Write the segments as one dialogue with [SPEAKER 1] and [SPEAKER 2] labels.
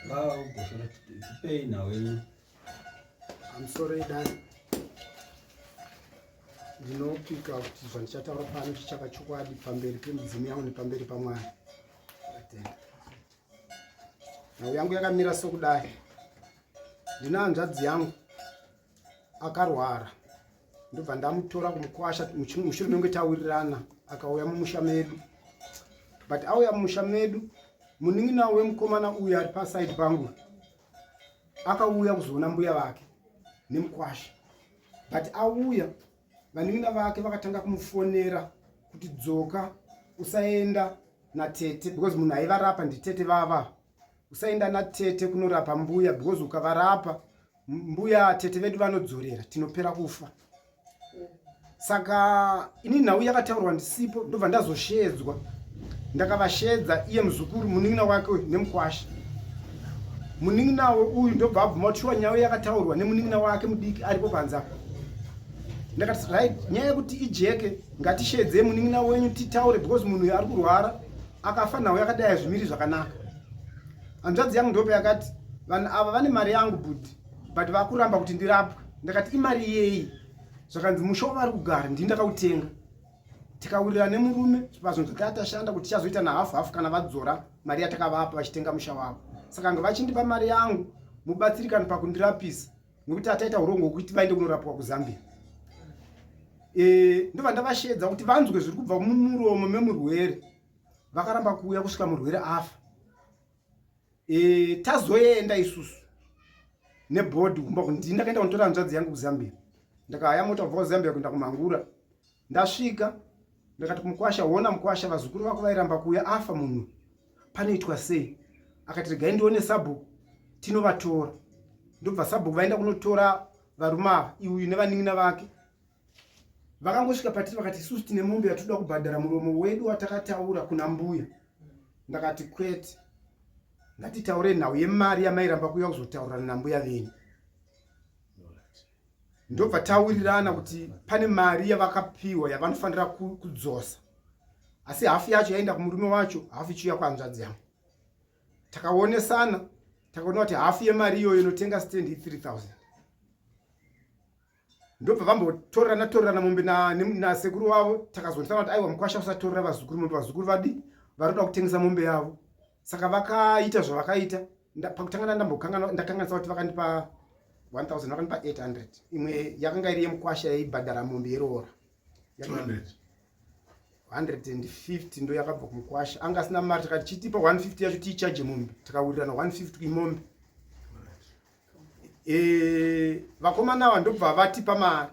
[SPEAKER 1] Vagoshora, tipei nhau yenyu.
[SPEAKER 2] Pamusoro idai, ndinopika kuti zvandichataura pano chichava chokwadi pamberi pemudzimu yangu nepamberi paMwari. Atenda. Nhau yangu yakamira sokudai. Ndina hanzvadzi yangu akarwara, ndobva ndamutora kumukwasha mushure menge tawirirana, akauya mumusha medu. But auya mumusha medu, munin'ina wemukomana uyu ari pasaidi pangu akauya kuzoona mbuya vake nemukwasha. But auya, vanin'ina vake vakatanga kumufonera kuti dzoka, usaenda natete, because munhu aivarapa nditete vava. Usaenda natete kunorapa mbuya, because ukavarapa mbuya, tete vedu vanodzorera, tinopera kufa. Saka ini nhau yakataurwa ndisipo, ndobva ndazoshedzwa. Ndakavashedza iye muzukuru, munin'ina wake uyu nemukwasha. Munin'ina uyu ndobva abvuma kuti shuwa nyaya yakataurwa nemunin'ina wake mudiki aripo panze apo. Ndakati right, nyaya yekuti ijeke, ngatishedzei munin'ina wenyu titaure, because munhu uyu ari kurwara, akafa nhau yakadai hazvimiri zvakanaka. Hanzvadzi yangu ndopa yakati vanhu ava vane mari yangu bhudhi, but vakuramba kuti ndirapwe. Ndakati imari yei? Zvakanzi musha wavari kugara ndini ndakautenga. Tikawirirana nemurume pazvinhu zvatanga tashanda kuti tichazoita nahafu hafu kana vadzora mari yatakavapa vachitenga musha wavo. Saka nga vachindipa mari yangu, mubatsirikani pakundirapisa, nekuti ataita urongo hwekuti vaende kunorapwa kuZambia. Ndobva ndavashedza kuti vanzwe zviri kubva mumuromo memurwere. Vakaramba kuuya kusvika murwere afa. Tazoenda isusu nebhodhi kumba, ndini ndakaenda kunotora hanzvadzi yangu kuZambia. Ndakahaya mota kubva kuZambia kuenda kuMhangura. Ndasvika ndakati kumukwasha, hona mukwasha, vazukuru vako vairamba kuuya, afa munhu, panoitwa sei? Akati regai ndione sabhuku tinovatora. Ndobva sabhuku vaenda kunotora varume ava, iuyu nevanin'ina vake. Vakangosvika patiri vakati isusu tine mombe yatinoda kubhadhara muromo wedu watakataura kuna mbuya. Ndakati kwete, ngatitaure nhau yemari yamairamba kuuya kuzotaurirana nambuya venyu. Ndobva tawirirana kuti pane mari yavakapiwa yavanofanira kudzosa, asi hafu yacho yaenda kumurume wacho, hafu ichiuya kuhanzvadzi yangu. Takaonesana, takaona kuti hafu yemari iyoyo inotenga stand i3000. Ndobva vambotorerana torerana mombe nasekuru wavo. Takazonisana kuti aiwa mukwasha, usatorera vazukuru mombe, vazukuru vadi varikuda kutengesa mombe yavo. Saka vakaita zvavakaita. Pakutanga ndakanganisa kuti vakandipa 1000, vakandipa 800. Imwe yakanga iri yemukwasha yaibhadhara mombe yeroora. 150 ndo yakabva kumukwasha, anga asina mari. Takati chitipa 150 yacho tiichaje mombe. Takawirirana 150 kuimombe. Vakomana ava ndobva vatipa mari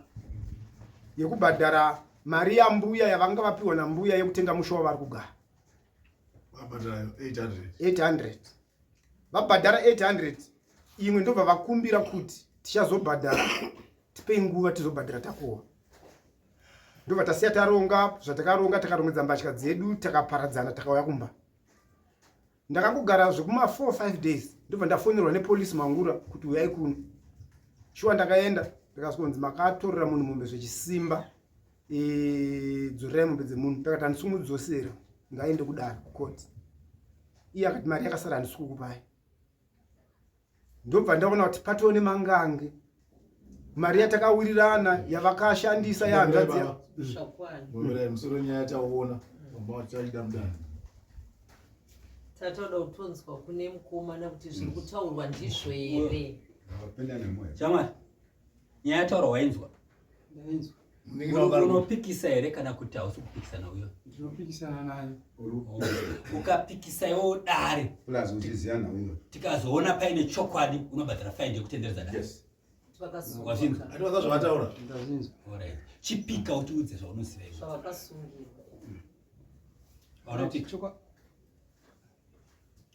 [SPEAKER 2] yekubhadhara mari yambuya yavanga vapiwa nambuya yekutenga musha wavari kugara. 800 vabhadhara 800, imwe ndobva vakumbira kuti tichazobhadhara, tipei nguva tizobhadhara takohwa. Ndobva tasiya taronga zvatakaronga, takarongedza mbatya dzedu, takaparadzana, takauya kumba. Ndakangogara zvekuma 4 5 days, ndobva ndafonerwa nepolisi Mangura kuti uyai kuno. Shuwa ndakaenda, ndikasvikonzi makatorera munhu mombe zvechisimba, dzorerai mombe dzemunhu. Ndakati handisi kumudzosera, ngaende kudare kukoti. Iye akati mari yakasara handisi kukupai. Ndobva ndaona kuti patoo nemangange, mari yatakawirirana yavakashandisa yahanzvadzi.
[SPEAKER 3] Musoro nyaya tauona chaida mudare.
[SPEAKER 4] Tatoda kutonzwa kune mukomana kuti zviri kutaurwa ndizvo here.
[SPEAKER 1] Shamwari, nyaya yataurwa wainzwa? Unopikisa here kana kuti hausi kupikisana uyo?
[SPEAKER 5] Ndinopikisana nayo.
[SPEAKER 1] Ukapikisa iwo dare,
[SPEAKER 6] Plus uchiziva nhau iyo,
[SPEAKER 1] tikazoona paine chokwadi, unobhadhara faindi yekutenderedza dare. Wazvinzwa?
[SPEAKER 3] Ati zvavataura.
[SPEAKER 5] Ndazvinzwa.
[SPEAKER 1] Alright. Chipika utiudze zvaunoziva iwe.
[SPEAKER 4] Zvavakasungirwa.
[SPEAKER 1] Unopika.
[SPEAKER 5] Chokwa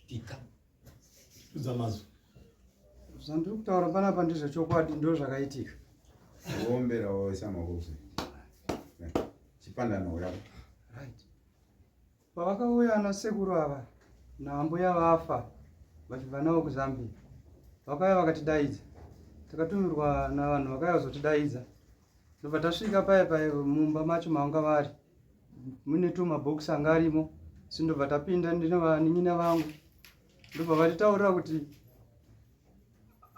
[SPEAKER 1] Pika.
[SPEAKER 3] Tudza mazwi.
[SPEAKER 5] Zvandiri kutaura panapa ndezvechokwadi, ndo zvakaitika.
[SPEAKER 6] Wombera woisa maoko. Chipanda nhau yako.
[SPEAKER 5] Right, pavakauya nasekuru ava naambuya vafa vachibva navo kuZambia, vakauya vakatidaidza. Takatumirwa navanhu vakauya kuzotidaidza. Ndobva tasvika paye paye mumba macho mavanga vari, mune tumabhokisi anga arimo. Si ndobva tapinda, ndine vanin'ina vangu. Ndobva vatitaurira kuti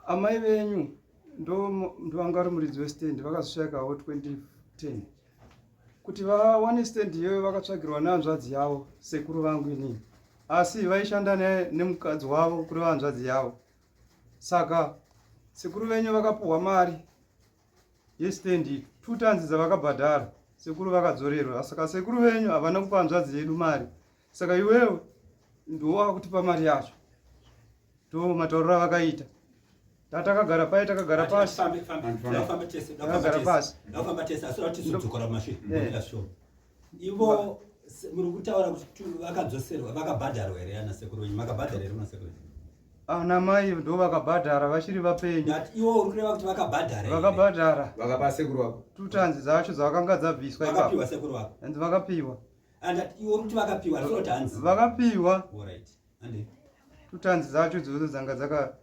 [SPEAKER 5] amai venyu ndovanga vari muridzi westendi, vakazoshaikawo 2010. Kuti vawane stendi iyoyo vakatsvagirwa nehanzvadzi yavo, sekuru vangu inini, asi vaishanda nemukadzi wavo kureva hanzvadzi yavo. Saka sekuru venyu vakapuhwa mari yestendi 2 tons dzavakabhadhara, sekuru vakadzorerwa. Saka sekuru venyu havana kupa hanzvadzi yedu mari, saka iwewe ndiwo wakutipa mari yacho. Ndo matauriro avakaita. Tatakagara pai, takagara pasi, takagara pasi.
[SPEAKER 1] Ndafamba tese, asi kuti tizodzokora kumashure. Ivo muri kutaura kuti vakadzoserwa, vakabhadharwa here ana sekuru venyu? Makabhadhara here kuna sekuru venyu?
[SPEAKER 5] Ana mai ndo vakabhadhara vachiri vapenyu.
[SPEAKER 1] Iwo uri kureva kuti vakabhadhara?
[SPEAKER 5] Vakabhadhara.
[SPEAKER 6] Vakapa sekuru vako
[SPEAKER 5] 2 tons dzacho dzavakanga dzabviswa
[SPEAKER 1] ipapo. Vakapiwa sekuru vako?
[SPEAKER 5] Hanzi vakapiwa.
[SPEAKER 1] And iwo uri kuti vakapiwa, asi kuti hanzi
[SPEAKER 5] vakapiwa.
[SPEAKER 1] Alright. Ande.
[SPEAKER 5] 2 tons dzacho idzodzo dzanga dzaka,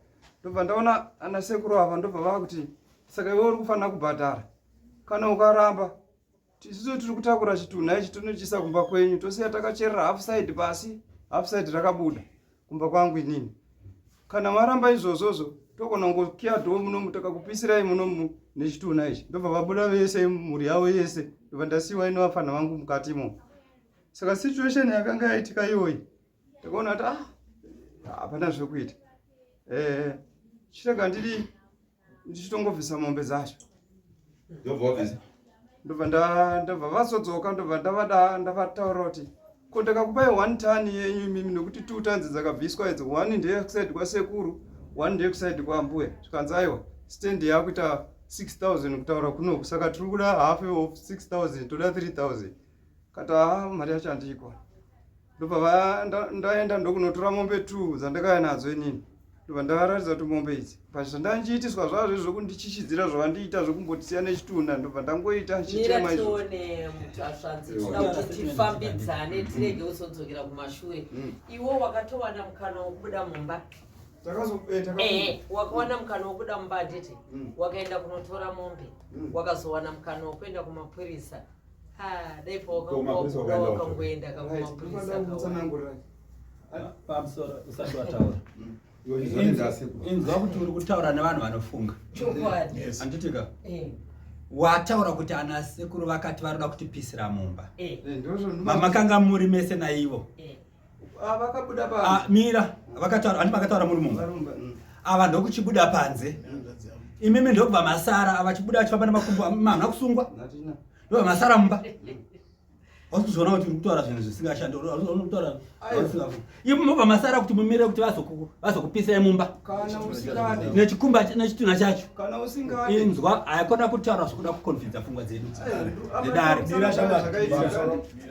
[SPEAKER 5] ndobva ndaona ana sekuru ava ndobva vava kuti saka iwe uri kufanira kubhadhara, kana ukaramba isusu tiri kutakura chitunha ichi tonochiisa kumba kwenyu, tosiya takacherera half side pasi, half side rakabuda kumba kwangu inini. Kana maramba izvozvozvo togona kungokiya dhoo munomu, takakupisirai munomu nechitunha ichi. Ndobva vabuda vese, mhuri yavo yese, ndobva ndasiwa ino vafana vangu mukatimo. Saka situation yakanga yaitika iyoyi, takaona kuti ah, hapana zvekuita, chirega ndidi ndichitongobvisa mombe dzacho.
[SPEAKER 6] Ndobva wabvisa?
[SPEAKER 5] Ndobva ndobva vazodzoka, ndobva ndavada ndavataura kuti ko ndakakupai 1 ton yenyu imimi, nekuti 2 tons dzakabviswa idzi, 1 ndeyekusaidi kwasekuru, 1 ndeyekusaidi kwambuya. Zvikanzi aiwa, stand yakuita 6000 kutaura kunoku, saka tiri kuda half of 6000, toda 3000. Kati haa, mari yacho handiikona. Ndobva ndaenda ndokunotora mombe 2 dzandakauya nadzo inini, ndobva ndavaratidza kuti mombe idzi pazvandanchiitiswa zvazvo zvokundichichidzira zvavandiita zvokumbotisiya nechitunha, ndobva ndangoita
[SPEAKER 4] nchichema izvo. Tione mutasvanzi, tinoda kuti tifambidzane, tirege kuzodzokera kumashure. Iwo wakatowana mukana wokubuda mumba? Wakawana mukana wokubuda mumba, handiti? Wakaenda kunotora mombe, wakazowana mukana wokuenda kumapurisa. Dai
[SPEAKER 6] Kumapurisa wakaenda
[SPEAKER 4] wakangoenda kakumapurisa.
[SPEAKER 1] Pamusoro, usati wataura, inzwa kuti uri kutaura nevanhu vanofunga.
[SPEAKER 4] Chokwadi.
[SPEAKER 1] Handitika wataura kuti ana sekuru vakati varoda kutipisira mumba? Mamakanga muri mese naivo?
[SPEAKER 5] Vakabuda.
[SPEAKER 1] Ah, mira, vakataura handi? Makataura muri mumba, ava ndokuchibuda panze, imimi ndokubva masara, ava chibuda achifamba nemakumbo, hamuna kusungwa, ndobva masara mumba. Hausi kuzviona kuti uri kutaura zvinhu zvisingashandi? Uri kutaura ivo mobva masara kuti mumire kuti vazokupisai mumba
[SPEAKER 5] Kana usingade
[SPEAKER 1] nechikumba nechitunha chacho.
[SPEAKER 5] Kana usingade.
[SPEAKER 1] Inzwa, haikona kutaura zvokuda kukonfidza pfungwa dzedu nedare.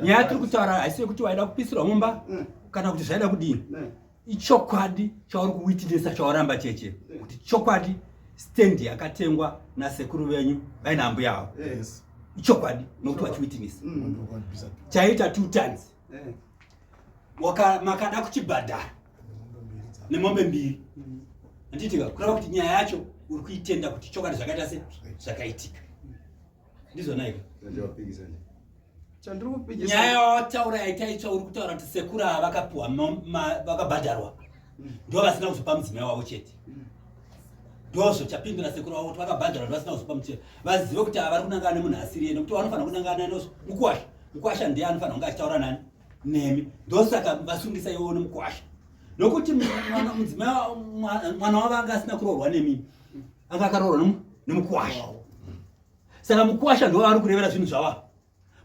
[SPEAKER 1] Nyaya tiri kutaura haisi yekuti waida kupisirwa mumba kana kuti zvaida kudini. Ichokwadi chauri kuwitinesa, chawaramba cheche, kuti chokwadi stand yakatengwa nasekuru venyu vaina ambuya avo? Ichokwadi, nokuti wachiwitinesa chaita 2 tons, makada kuchibhadhara nemombe mbiri, handitika? Kureva kuti nyaya yacho uri kuitenda kuti chokwadi zvakaita se zvakaitika, ndizvonaika?
[SPEAKER 5] Chandiri kupikisa
[SPEAKER 1] Nyaya yawataura yaita itsva. Uri kutaura kuti sekuru ava vakapiwa vakabhadharwa, ndo vasina kuzopa mudzimai wavo chete. Ndozvo chapindura sekuru vavo kuti vakabhadharwa, ndo vasina kuzopa muchete. Vazive kuti ava vari kunangana nemunhu asiri iye, nekuti vanofanira kunangana nozvo mukwasha. Mukwasha ndiye anofanira kunge achitaura nani nemi. Ndosaka vasungisa iwo nemukwasha, nokuti mudzimai mwana wavo anga asina kuroorwa nemi, anga akaroorwa nemukwasha. Saka mukwasha ndo vari kurevera zvinhu zvava.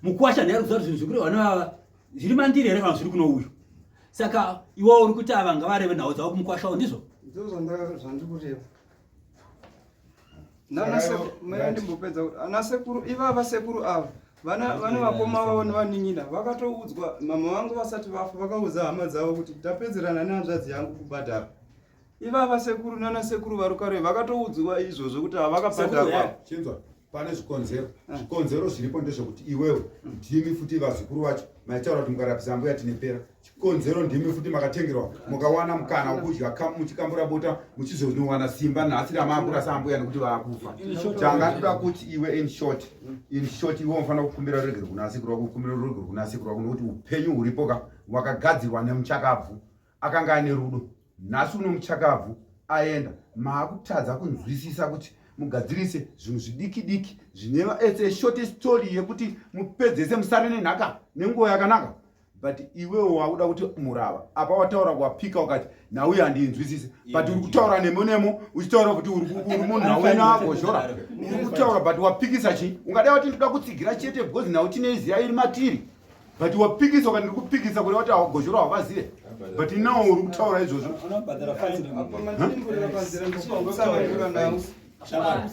[SPEAKER 1] Mukwasha ndiye ari kuziva kuti zvinhu zviri kurehwa nevava zviri mandiri here kana zviri kuno uyu. Saka iwe uri kuti ava ngavareve nhau dzavo kumukwasha wavo, ndizvo?
[SPEAKER 5] Ndizvo zvandiri kureva. Ndimbopedza kuti ana sekuru ivava, sekuru ava vana vakoma vavo nevanin'ina vakatoudzwa mama vangu vasati vafa. Vakaudza hama dzavo kuti tapedzerana nehanzvadzi yangu kubhadhara. Ivava sekuru nana sekuru varukare vakatoudzwa izvozvo kuti havakabhadharwa.
[SPEAKER 6] Chinzwa, pane zvikonzero. Zvikonzero zviripo ndezvekuti iwewe ndimi futi vazukuru vacho maitaura kuti mukarapisa mbuya tinepera. Chikonzero ndimi futi makatengerwa, mukawana mukana wekudya muchikambura bota, muchizonowana simba nhasi ramakurasa ambuya nekuti vaakufa. Changa ndoda kuti iwe, in short, iwe unofanira kukumbira ruregero kuna sekuru wako, kukumbira ruregero kuna sekuru wako, nekuti upenyu huripo ka wakagadzirwa nemuchakabvu akanga ane rudo. Nhasi uno muchakabvu aenda, maakutadza kunzwisisa kuti mugadzirise zvinhu zvidiki diki zvine it's a short story yekuti mupedzese musare nenhaka nenguva yakanaka. But iwewo wakuda kuti murava apa wataura wapika ukati nhau iyi handiinzwisise, but uri kutaura nemo nemo uchitaura kuti uri munhu wena agozhora uri kutaura, but wapikisa chii? Ungadai wati ndinoda kutsigira chete because nhau tineiziya iri matiri, but wapikisa ukati ndiri kupikisa kureva kuti agozhora havazive, but now uri kutaura izvozvo.
[SPEAKER 1] Unobhadhara fine.
[SPEAKER 5] Apa mandimburira panzira ndichitsanangura nhau.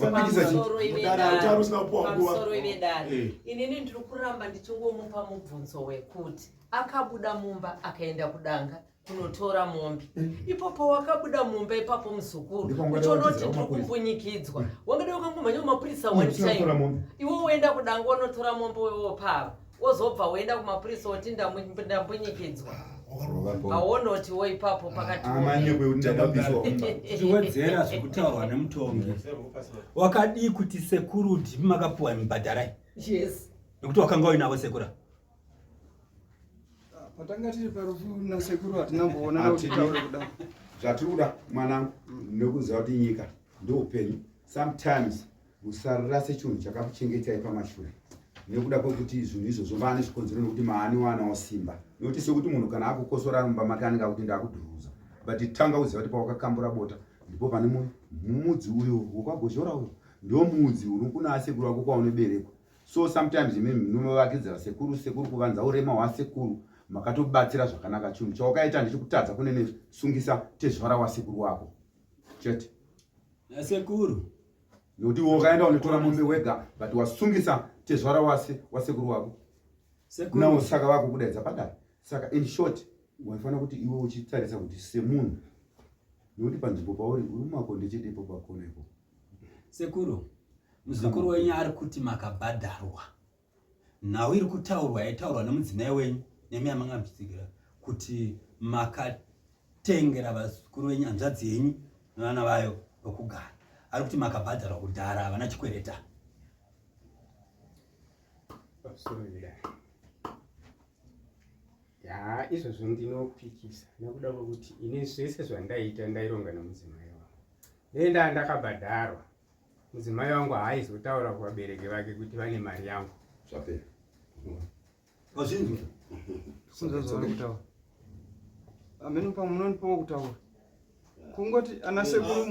[SPEAKER 6] Wapikisa chii?
[SPEAKER 4] Pamusoro
[SPEAKER 3] Mudara, utaura usina kupuwa nguva.
[SPEAKER 4] Pamusoro vedare, inini ndiri kuramba ndichingomupa mubvunzo wekuti akabuda mumba akaenda kudanga kunotora mombe. Ipopo wakabuda mumba ipapo, muzukuru,
[SPEAKER 6] Ndipo wangada
[SPEAKER 4] uchionoti
[SPEAKER 6] watiza
[SPEAKER 4] ndiri
[SPEAKER 6] kumapurisa.
[SPEAKER 4] kumbunyikidzwa, wangada wakangomhanya kumapurisa one
[SPEAKER 6] Usina kutora
[SPEAKER 4] time.
[SPEAKER 6] mombe.
[SPEAKER 4] Iwe woenda kudanga wonotora mombe wewopava, wozobva woenda kumapurisa woti ndambunyikidzwa. Hauonotiwo ipapo pakati?
[SPEAKER 6] Amanyekwe kuti ndakabviswa mumba.
[SPEAKER 1] Tichiwedzera zvekutaurwa nemutongi, wakadii kuti sekuru ndimi makapuwa mibhadharai?
[SPEAKER 4] Yes.
[SPEAKER 1] Nekuti wakanga uinavo sekura.
[SPEAKER 5] Patanga tiri parufu nasekuru hatinamboonana kuti taure kudaro.
[SPEAKER 6] Zvatiri kuda, mwanangu, nekuziva kuti nyika ndoupenyu, sometimes musarase chinhu chakakuchengetai pamashure nekuda kwekuti zvinhu izvozvo vane zvikonzero, nekuti maaniwanawo simba, nekuti sekuti munhu kana akukosora ari mumba make anenge akuti ndakudhuruza, but tanga uziva kuti pawakakambura bota ndipo pane mumudzi uyo wekwagozhora, uyo ndo mudzi uri kuna asekuru ako kwaunoberekwa. So sometimes imi munovakidzira sekuru, sekuru kuvanza urema hwasekuru, makatobatsira zvakanaka. Chinhu chawakaita ndechekutadza kunene sungisa tezvara wasekuru wako chete.
[SPEAKER 1] Nasekuru.
[SPEAKER 6] Nekuti iwe wakaenda unotora mombe wega, but wasungisa tezvara wasekuru wako.
[SPEAKER 1] Sekuru.
[SPEAKER 6] Nawo saka vakukudaidza padare. Saka in short waifanira kuti iwe uchitarisa kuti semunhu, nekuti panzvimbo pauri uri mumakonde chete ipo pakona ipo.
[SPEAKER 1] Sekuru, muzukuru wenyu ari kuti makabhadharwa. Nhau iri kutaurwa yaitaurwa nemudzimai wenyu nemi yamanga muchitsigira kuti makatengera vazukuru venyu, hanzvadzi yenyu nevana vayo vokugara. Ari kuti makabhadharwa kudhara, havana chikwereta.
[SPEAKER 7] Pamusoro vedare, ya, izvozvo ndinopikisa nekuda kwekuti ini zvese zvandaiita ndaironga nemudzimai wangu. Dei ndaa ndakabhadharwa, mudzimai wangu haaizotaura kuvabereki vake kuti vane mari yangu.
[SPEAKER 6] Zvapera.
[SPEAKER 1] Wazvinzwa?
[SPEAKER 5] Kunzwa zvavari kutaura, hameno pamwe munondipawo kutaura, kungoti ana sekuru.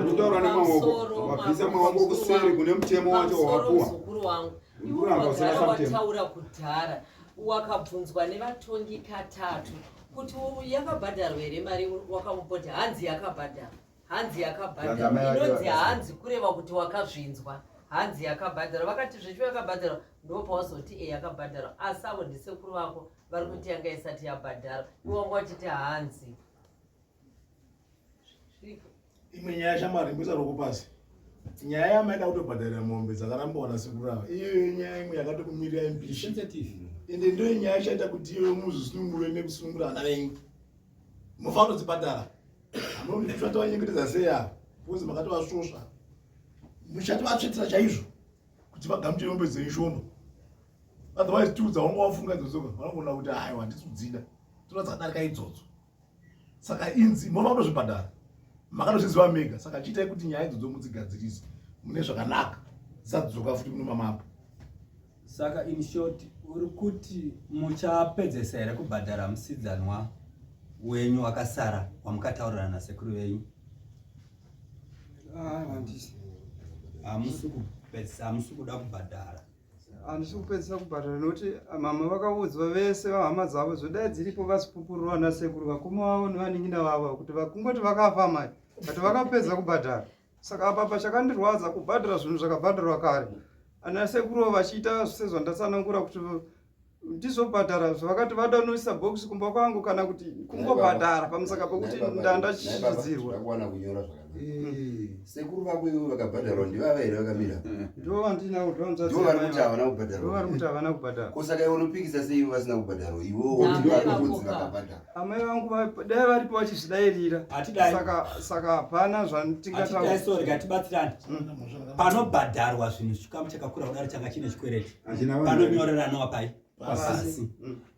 [SPEAKER 6] Kutaura nemaoko.
[SPEAKER 4] Pamusoro,
[SPEAKER 6] Wabvisa maoko kuseri kune mutemo wacho
[SPEAKER 4] Pamusoro,
[SPEAKER 6] wawapuwa.
[SPEAKER 4] muzukuru wangu, iwe
[SPEAKER 6] Uri kuramba usina
[SPEAKER 4] wagara
[SPEAKER 6] samutemo.
[SPEAKER 4] wataura kudhara, wakabvunzwa nevatongi katatu kuti yakabhadharwa here mari, wakamupoti hanzi yakabhadharwa, hanzi
[SPEAKER 6] Hanzi
[SPEAKER 4] yakabhadharwa.
[SPEAKER 6] amai vake
[SPEAKER 4] Inonzi
[SPEAKER 6] vakasara.
[SPEAKER 4] hanzi kureva kuti wakazvinzwa. Hanzi yakabhadharwa, vakati zvecho yakabhadharwa, ndo pawazoti e yakabhadharwa. Asi avo ndisekuru vako vari kuti yanga isati yabhadharwa, iwe wanga uchiti hanzi. Zviriko.
[SPEAKER 3] Imwe nyaya, shamwari, imboisa ruoko pasi. Nyaya yamaida kutobhadharira mombe dzakarambiwa nasekuru ava, iyoyo nyaya imwe yakatokumirira imbishi.
[SPEAKER 1] Sensitive.
[SPEAKER 3] Ende ndiyo nyaya ichaita kuti iwe muzvisunungure nekusunungura vana venyu. Mufanira kutodzibhadhara. Hamuna sei ava, because makatovasvosva, muchatovatsvetera chaizvo kuti vagamuchire mombe dzenyu shoma. Otherwise two dzawanga wafunga idzodzo vanogona kuti aiwa, handisi kudzida, toda dzakadarika idzodzo. Saka inzi munofanira kutozvibhadhara, makatozviziva mega. Saka chiitai kuti nyaya idzodzo mudzigadzirise mune zvakanaka, dzisadzoka futi muno mamapo.
[SPEAKER 1] Saka in short uri kuti muchapedzesa here kubhadhara musidzanwa wenyu wakasara wamukataurirana nasekuru venyu?
[SPEAKER 5] Ah, handisi.
[SPEAKER 1] Hamusi kupedzisa, hamusi kuda kubhadhara?
[SPEAKER 5] Handisi kupedzisa kubhadhara nekuti mama vakaudzwa vese vahama dzavo zvodai dziripo vazipupururwa nasekuru, vakoma vavo nevanin'ina vavo kuti kungoti vakafa mai, but vakapedza kubhadhara. Saka apa pachakandirwadza kubhadhara zvinhu zvakabhadharwa kare, ana sekuruvo vachiita sezvandatsanangura kuti ndizobhadhara zvavakati vada noisa bhokisi kumba kwangu kana kuti kungobhadhara pamusaka pekuti ndandachishidzirwa.
[SPEAKER 8] Ndakuwana kunyora zvakanaka. Sekuru vako ivo vakabhadharwa ndivava here vakamira?
[SPEAKER 5] Ndo vandinawo.
[SPEAKER 8] Ndo vari kuti havana
[SPEAKER 5] Ndo
[SPEAKER 8] kubhadharwa?
[SPEAKER 5] vari kuti havana kubhadhara.
[SPEAKER 8] Ko saka iwe unopikisa sei ivo vasina kubhadharwa, iwewo
[SPEAKER 4] Amai
[SPEAKER 8] kuti vari
[SPEAKER 4] vako
[SPEAKER 8] kunzi
[SPEAKER 4] ka.
[SPEAKER 8] vakabhadhara?
[SPEAKER 5] Amai vangu dai varipo vachizvidairira.
[SPEAKER 1] Hatidai.
[SPEAKER 5] Saka hapana
[SPEAKER 1] Hatidai.
[SPEAKER 5] zvatingataura.
[SPEAKER 1] Sorry, ngatibatsirane. Panobhadharwa zvinhu, chikamu chakakura kudaro changa chine chikwereti,
[SPEAKER 6] Hachina vanhu.
[SPEAKER 1] panonyoreranwa pai? Pasi.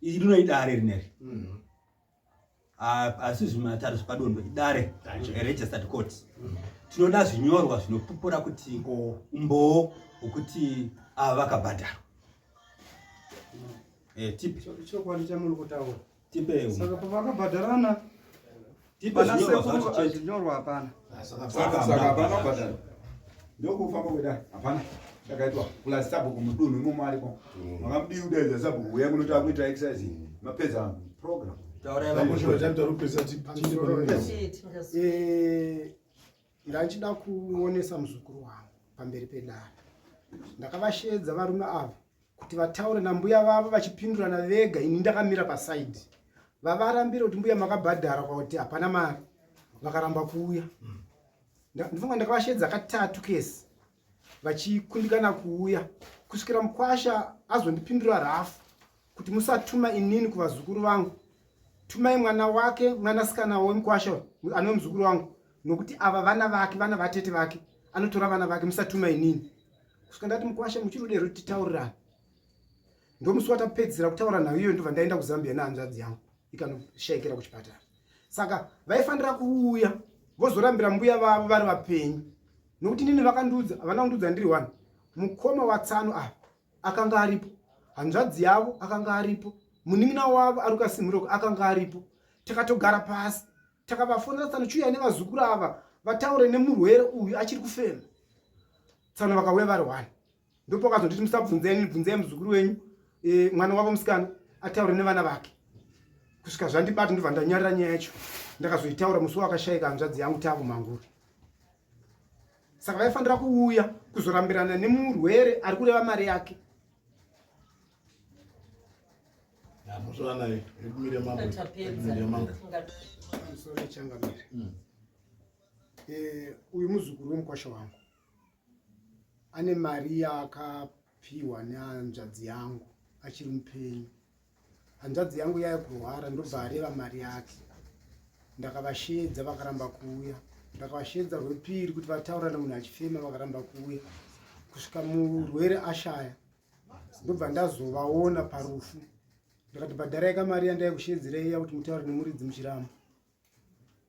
[SPEAKER 1] Iri rinoidare rineri. Asi zvimatare zvepadondo idare registered court. Tinoda zvinyorwa zvinopupura kuti umbowo hwekuti ava vakabhadharwa. Eh, tipe.
[SPEAKER 5] Chokwadi chamuri kutaura.
[SPEAKER 1] Tipe.
[SPEAKER 5] Saka pavakabhadharana
[SPEAKER 1] tipe zvinyorwa zvacho chete.
[SPEAKER 5] Zvinyorwa hapana.
[SPEAKER 6] Saka hapana kubhadhara. Ndokufamba kwedare hapana chakaitwa plus sabhuku mudunhu imomo ariko. Makamudii kudaidza sabhuku uya kunoti akuita exercise mapedza program.
[SPEAKER 2] Eh, ndachida kuonesa muzukuru wangu pamberi pedare. Ndakavasheedza varume ava kuti vataure nambuya vavo vachipindurana vega, ini ndakamira pasaidi. Vavarambira kuti mbuya makabhadhara kwakuti hapana mari, vakaramba kuuya. Ndifunga ndakavasheedza katatu kesi vachikundikana kuuya kusvikira mukwasha azondipindura rafu kuti musatuma inini kuvazukuru vangu, tumai mwana wake mwanasikana wemukwasha anove muzukuru wangu, nokuti ava vana vake, vana vatete vake, anotora vana vake, musatuma inini. Kusvika ndati mukwasha muchiri kuti titaurirane. Ndomusi watapedzisira kutaura nhau iyoyo, ndobva ndaenda kuZambia nehanzvadzi yangu ikanoshaikira kuchipatara. Saka vaifanira kuuya vozorambira mbuya vavo vari vapenyu, nokuti nini vakandiudza, havana kundiudza ndiri one. Mukoma watsano ava akanga aripo, hanzvadzi yavo akanga aripo, munin'ina wavo ari kukasimuroko akanga aripo. Takatogara pasi takavafonera tsano, chiuya nevazukuru ava vataure nemurwere uyu achiri kufema. Tsano vakauya vari one. Ndopakazonditi musabvunzeni, bvunzei muzukuru wenyu, mwana wavo musikana ataure nevana vake. Kusvika zvandibata ndobva ndanyarira nyaya yacho. Ndakazoitaura musi wakashaika hanzvadzi yangu takumangura. Saka vaifanira kuuya kuzorambirana nemurwere ari kureva mari yake. Uyu muzukuru wemukwasha wangu ane mari yaakapiwa nehanzvadzi yangu achiri mupenyu. Hanzvadzi yangu yaya kurwara ndobva areva mari yake. Ndakavashedza vakaramba kuuya. Ndakavashedza rwepiri kuti vataurane munhu achifema vakaramba kuuya. Kusvika murwere ashaya ndobva ndazovaona parufu. Ndakati bhadharai kamari yandaikushedzerei iya kuti mutaure nemuridzi muchiramba.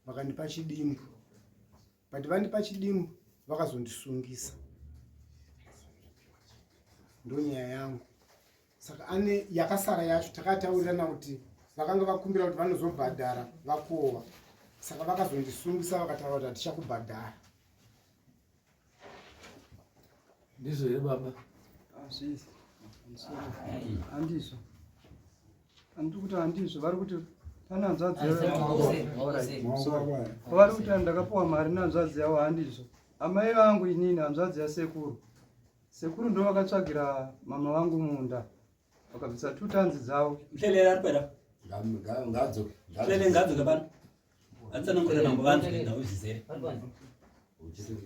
[SPEAKER 2] Vakandipa chidimbu. But vandipa chidimbu vakazondisungisa. Ndonyaya yangu. Saka ane yakasara yacho takataurirana kuti vakanga vakumbira kuti vanozobhadhara vakowa. Saka vakazondisungisa vakataura kuti hatichakubhadhara.
[SPEAKER 9] Ndizvo here baba?
[SPEAKER 5] Hazvisi. Handizvo. Handiri kuti handizvo, vari kuti pane hanzvadzi yavo. Vari kuti ndakapuwa mari nehanzvadzi yavo, handizvo. Amai vangu inini hanzvadzi yasekuru. Sekuru ndo vakatsvagira mama vangu munda. Vakabvisa 2 tons dzavo.
[SPEAKER 1] Mhlelele ari kwera.
[SPEAKER 8] Ngadzoke.
[SPEAKER 1] Mhlelele ngadzoke pano. Atsanangurira mambo vanzwe nhau zvizere.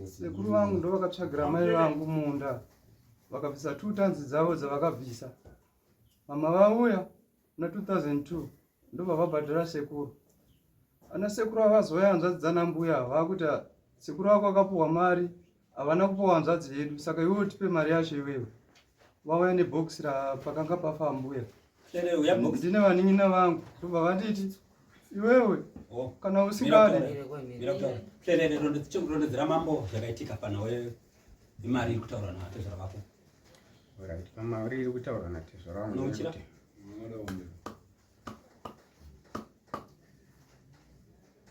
[SPEAKER 5] Sekuru vangu ndo vakatsvagira mai vangu munda. Vakabvisa 2 tons dzavo dzavakabvisa. Mama vauya muna 2002 ndobva vabhadhara sekuru. Ana sekuru avazouya hanzvadzi dzana mbuya vakuti sekuru vako vakapuhwa mari havana kupuhwa hanzvadzi yedu, saka iwewe tipe mari yacho iwewe. Vauya nebhokisi pakanga pafa mbuya. Ndine vanin'ina vangu ndobva vanditi iwewe kana usingade.
[SPEAKER 1] Rondedzera mambo zvakaitika panhau yemari iri kutaurwa natezvara vako.
[SPEAKER 7] Right, pamari iri kutaurwa natezvara vangu.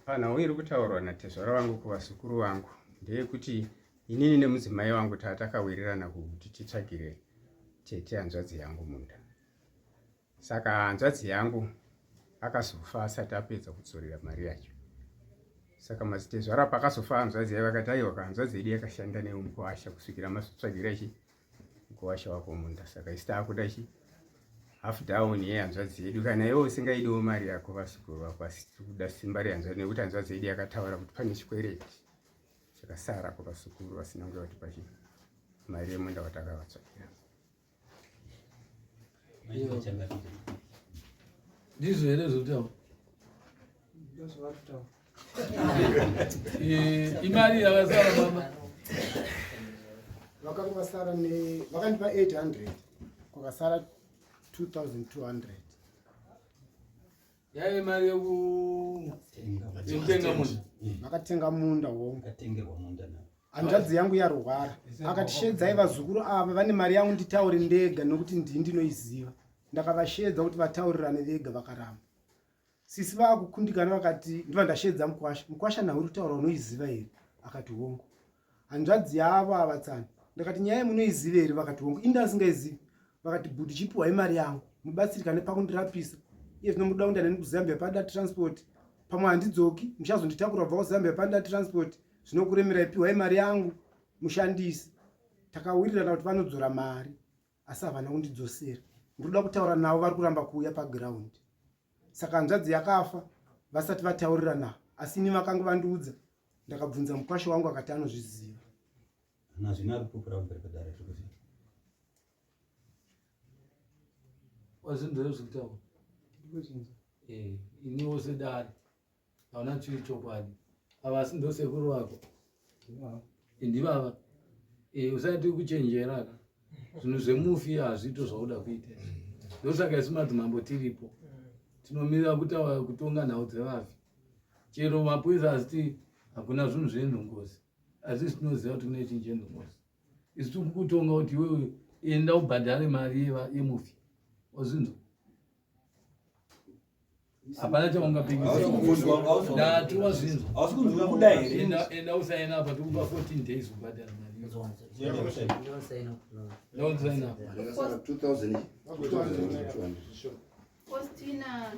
[SPEAKER 7] Panhau iri kutaurwa natezvara vangu kuvazukuru vangu ndeyekuti inini nemudzimai wangu tatakawirirana kuti titsvagire tete hanzvadzi yangu munda. Saka hanzvadzi yangu akazofa asati apedza kudzorera mari yacho. Saka madzitezvara pakazofa hanzvadzi yaiva vakati aiwa hanzvadzi yedu yakashanda newe mukuwasha kusvikira mazotsvagira chi mukuwasha wako munda. Saka isu taakuda chi half down yehanzvadzi yedu, kana iwe usingaidiwo mari yako vazukuru vako, asi tiri kuda simba rehanzvadzi nekuti hanzvadzi yedu yakataura kuti pane chikwereti chakasara kuvazukuru vasina kunge vatipa chi mari yemunda watakavatsvakira.
[SPEAKER 9] Ndizvo here zvekutaura?
[SPEAKER 5] Ndozvavari kutaura.
[SPEAKER 9] Imari yakasara baba.
[SPEAKER 2] Vakanga vasara ne vakandipa 800 kwakasara 2200.
[SPEAKER 9] Yaive mari yekutenga munda.
[SPEAKER 2] Vakatenga munda hongu.
[SPEAKER 1] Vakatengerwa munda navo.
[SPEAKER 2] Hanzvadzi yangu yarwara akati shedzai vazukuru ava vane mari yangu nditaure ndega nokuti ndini ndinoiziva. Ndakavashedza kuti vataurirane vega vakaramba. Sisi vakukundikana vakati ndiva ndashedza mukwasha. Mukwasha nhau uri kutaura unoiziva here? Akati hongu. Hanzvadzi yavo ava tsani. Ndakati nyaya munoiziva here? Vakati hongu. Ini ndasingaizivi. Vakati bhuti chipiwai mari yangu mubatsirikane pakundirapisa. Iye zvino munoda kuenda neni kuZambia pada transport. Pamwe handidzoki muchazonditakura kubva kuZambia pada transport zvinokuremerai piwai mari yangu mushandise. Takawirirana kuti vanodzora mari asi havana kundidzosera. Ndinoda kutaura navo vari kuramba kuuya paground. Saka hanzvadzi yakafa vasati vataurirana asi ini vakanga vandiudza ndakabvunza mukwasha wangu akati anozviziva.
[SPEAKER 1] Hazvina kupupura kumberi kwedare tiri kuziva.
[SPEAKER 9] Wazvinzwa here zvekutaura?
[SPEAKER 5] Ndikuzvinzwa.
[SPEAKER 9] Eh, iniwo sedare hauna chiri chokwadi. Ava asi ndosekuru vako. Ndivava. Eh, usati kuchenjera ka. Zvinhu zvemufi hazviito zvauda kuita. Ndosaka isu madzimambo tiripo. Tinomira kutaura kutonga nhau dzevafi. Chero mapurisa asiti hakuna zvinhu zvenhongozi. Asi isu tinoziva kuti kune chinhu chenhongozi. Isu tiri kukutonga kuti iwewe enda ubhadhare mari yemufi. Wazvinzwa? Hapana chaungapikisa. Ndati wazvinzwa.
[SPEAKER 1] Hausi kunzwa kuda here?
[SPEAKER 9] Enda usaina apa tikupa 14 days kubhadhara mari.
[SPEAKER 4] Ndosaina.
[SPEAKER 9] Ndosaina.
[SPEAKER 8] 2000 2200.
[SPEAKER 10] Faustina.